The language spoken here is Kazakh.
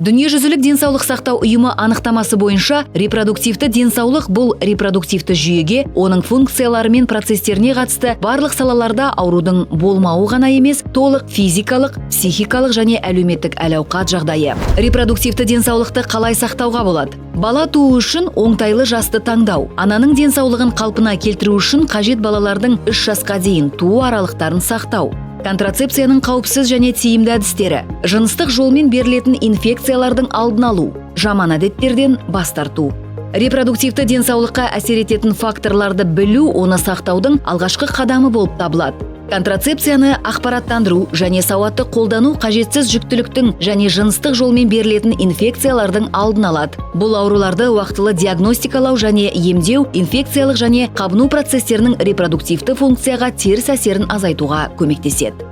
Дүниежүзілік денсаулық сақтау ұйымы анықтамасы бойынша, репродуктивті денсаулық – бұл репродуктивті жүйеге, оның функциялары мен процестеріне қатысты барлық салаларда аурудың болмауы ғана емес, толық физикалық, психикалық және әлеуметтік әл-ауқат жағдайы. Репродуктивті денсаулықты қалай сақтауға болады? Бала туу үшін оңтайлы жасты таңдау, ананың денсаулығын қалпына келтіру үшін қажет балалардың 3 жасқа дейін туу аралықтарын сақтау, контрацепцияның қауіпсіз және тиімді әдістері, жыныстық жолмен берілетін инфекциялардың алдын алу, жаман әдеттерден бас тарту. Репродуктивті денсаулыққа әсер ететін факторларды білу оны сақтаудың алғашқы қадамы болып табылады. Контрацепцияны ақпараттандыру және сауатты қолдану қажетсіз жүктіліктің және жыныстық жолмен берілетін инфекциялардың алдын алады. Бұл ауруларды уақтылы диагностикалау және емдеу инфекциялық және қабыну процестерінің репродуктивті функцияға теріс әсерін азайтуға көмектеседі.